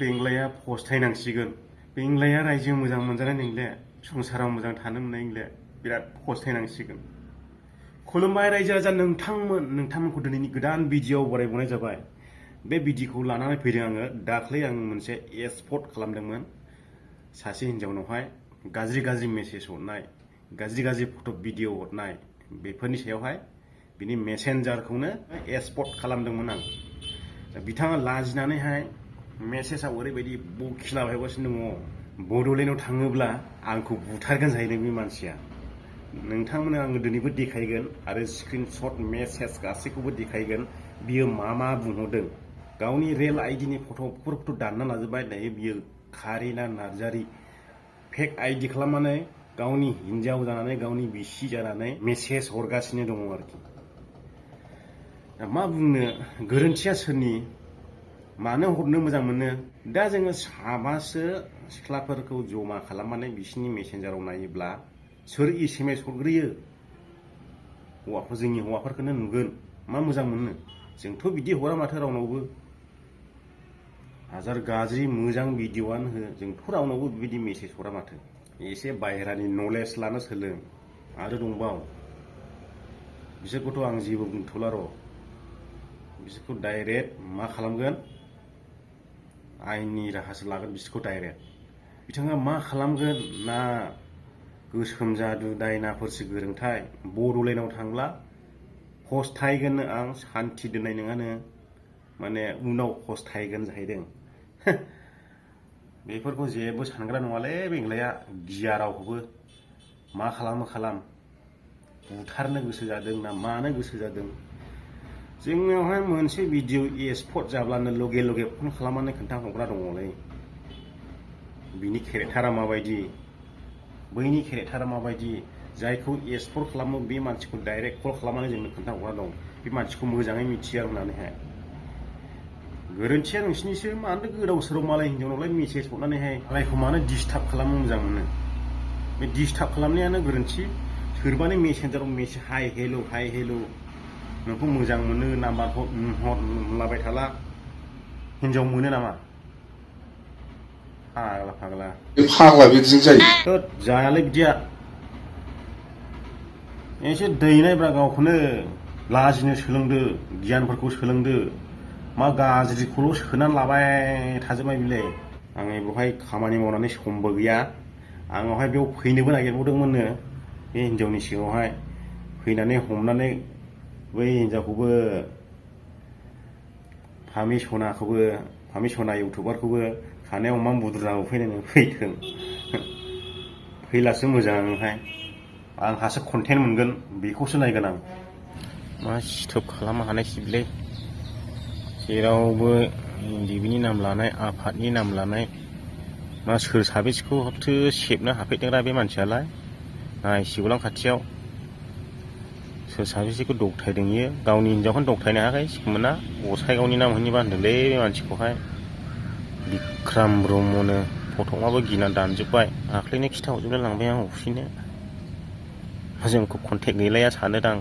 बेंग्लाया फस्थायनांसिगोन बेंग्लाया रायजो मोजां मोनजानाय नंले संसाराव मोजां थानो मोननाय नंले बिराद फस्थायनांसिगोन खुलुमबाय रायजो राजा नोंथांमोनखौ दिनैनि गोदान भिडिअ'आव बरायबावनाय जाबाय बे भिडिअ'खौ लानानै फैदों आङो दाख्लै आं मोनसे एक्सपर्ट खालामदोंमोन सासे हिनजावनावहाय गाज्रि मेसेज हरनाय गाज्रि फट' भिडिअ' हरनाय बेफोरनि सायावहाय बिनि मेसेन्जारखौनो एक्सपर्ट खालामदोंमोन आं बिथाङा लाजिनानैहाय मेसेजआव ओरैबायदि बखिलाबायगासिनो दङ बड'लेण्डआव थाङोब्ला आंखौ बुथारगोन जाहैदों बे मानसिया नोंथांमोननो आङो दिनैबो देखायगोन आरो स्क्रिनशट मेसेज गासैखौबो देखायगोन बियो मा बुंहरदों गावनि रियेल आइडिनि फट'फोरखौथ' दानना लाजोबबाय दायो बियो कारिना नार्जारि फेक आइडि खालामनानै गावनि हिनजाव जानानै गावनि बिसि जानानै मेसेज हरगासिनो दङ आरोखि मा बुंनो गोरोन्थिया सोरनि मानो हरनो मोजां मोनो दा जोङो साबासो सिख्लाफोरखौ जमा खालामनानै बिसिनि मेसेन्जाराव नायोब्ला सोर SMS हरग्रोयो जोंनि हौवाफोरखौनो नुगोन मा मोजां मोनो जोंथ' बिदि हरा माथो रावनावबो हाजार गाज्रि मोजां भिडिअ'आनो हो जोंथ' रावनावबो बिदि मेसेज हरा माथो एसे बाहेरानि नलेज लानो सोलों आरो दंबाव बिसोरखौथ' आं जेबो बुंथ'ला र' बिसोरखौ डाइरेक्ट मा खालामगोन आयेननि राहासो लागोन बिसोरखौ डाइरेक्ट बिथाङा मा खालामगोन ना गोसोम जादु दायनाफोरसो गोरोंथाय बड'लेण्डआव थांब्ला फस्थायगोन आं सान्थि दोननाय नङानो माने उनाव फस्थायगोन जाहैदों बेफोरखौ जेबो सानग्रा नङालै बेंग्लाया गिया रावखौबो मा खालाम बुथारनो गोसो जादों ना मानो गोसो जादों जोंनियावहाय मोनसे भिडिअ' एक्सपर्ट जाब्लानो लगे फन खालामनानै खोन्थाहरग्रा दङलै बिनि केरेक्टारा माबायदि बैनि केरेक्टारा माबायदि जायखौ एक्सपर्ट खालामो बे मानसिखौ डाइरेक्ट कल खालामनानै जोंनो खोन्थाहरग्रा दं बे मानसिखौ मोजाङै मिथिया होननानैहाय गोरोन्थिया नोंसिनिसो मानो गोदाव सोराव मालाय हिनजावनावलाय मेसेज हरनानैहाय मालायखौ मानो डिस्टार्ब खालामनो मोजां मोनो बे डिस्टार्ब खालामनायानो गोरोन्थि सोरबानो मेसेन्जाराव मेसेज हाय हेल' नोंखौ मोजां मोनो नाम्बार हरलाबाय थाला हिनजाव मोनो नामा फाग्ला बिदिजों जायो जायालै बिदिया एसे दैनायब्रा गावखौनो लाजिनो सोलोंदो गियानफोरखौ सोलोंदो मा गाज्रिखौल' सोनानै लाबाय थाजोबबाय बिलाय आं बेवहाय खामानि मावनानै समबो गैया आंनावहाय बेयाव फैनोबो नागिरबावदोंमोननो बे हिनजावनि सिगाङावहाय फैनानै हमनानै बै हिनजावखौबो फामि सना इउटुबारखौबो खानायाव मा बुद्रुना होफैनो फैथों फैलासो मोजांहाय आंहासो कन्टेन्ट मोनगोन बेखौसो नायगोन आं मा सिथोब खालामनो हानायसै बिलाय जेरावबो इन्दिबिनि नाम लानाय आफादनि नाम लानाय मा सोर साबेसेखौ हाबथो सेबनो हाफैदोंरा बे मानसियालाय नायसिगौलां खाथियाव सोर साबेसेखौ दगथायदों इयो गावनि हिनजावखौनो दगथायनो हायाखै सिखोमोना गसाइगावनि नाम होनोबा होनदोंलै बे मानसिखौहाय बिक्राम ब्रह्मनो फट'आबो गिनानै दानजोब्बाय दाख्लैनो खिथाहरजोबना लांबाय आं अफिसनो जोंखौ कन्टेक्ट गैलाया सानोदां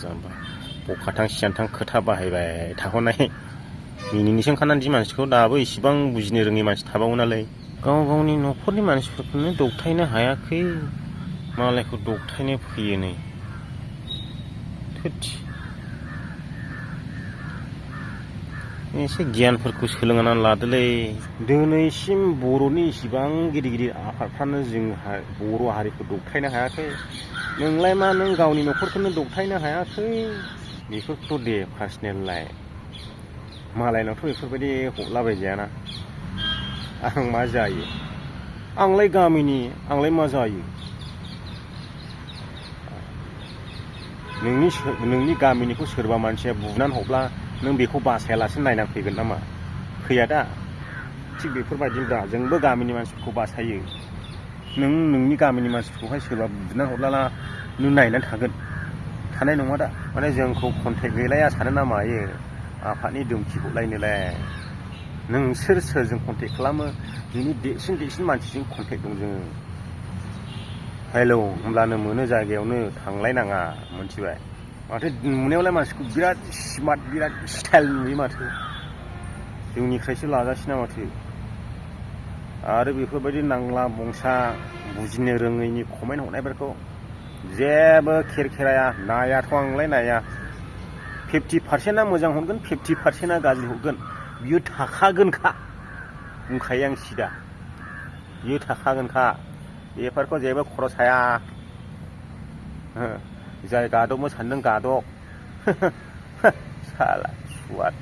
जाम्बा बखाथां सियानथां खोथा बाहायबाय थाहरनाय मिनिनोसो ओंखारनानै मानसिखौ दाबो इसिबां बुजिनो रोङै मानसि थाबावो नालाय गावनि न'खरनि मानसिफोरखौनो दगथायनो हायाखै मालायखौ दगथायनो फैयो नै एसे गियानफोरखौ सोलोंनानै लादोलै दिनैसिम बर'नि इसिबां गिदिर आफादफ्रानो जों बर' हारिखौ दगथायनो हायाखै नोंलाय मा नों गावनि न'खरखौनो दगथायनो हायाखै बेफोरखौथ' दे पार्सनेललाय मालायनावथ' बेफोरबायदि हरलाबायजायाना आं मा जायो आंलाय गामिनि आंलाय मा जायो नोंनि गामिनिखौ सोरबा मानसिया बुनानै हरब्ला नों बेखौ बासायालासिनो नायनानै फैगोन नामा फैया दा थिग बेफोरबायदिब्ला जोंबो गामिनि मानसिफोरखौ बासायो नोंनि गामिनि मानसिफोरखौहाय सोरबा बुनानै हरब्ला नों नायनानै थानाय नङा दा माने जोंखौ कन्टेक्ट गैलाया सानो ना मायो आफादनि दुमखि हरलायनोलाय नोंसोर सोरजों कन्टेक्ट खालामो बिनि देरसिन मानसिजों कन्टेक्ट दं जोङो हेल' होमब्लानो मोनो जायगायावनो थांलायनाङा मोनथिबाय माथो नुनायावलाय मानसिखौ बिराद स्मार्ट बिराद स्टाइल नुयो माथो जोंनिफ्रायसो लागासिनो माथो आरो बेफोरबायदि नांला बंसा बुजिनो रोङैनि कमेन्ट हरनायफोरखौ जेबो खेरखेराया नायाथ' आंलाय नाया 50%आ मोजां हरगोन 50%आ गाज्रि हरगोन बियो थाखागोनखा बुंखायो आं सिदा बियो थाखागोनखा बेफोरखौ जेबो खर' साया जाय गादबनो सानदों गादब साला सुवाद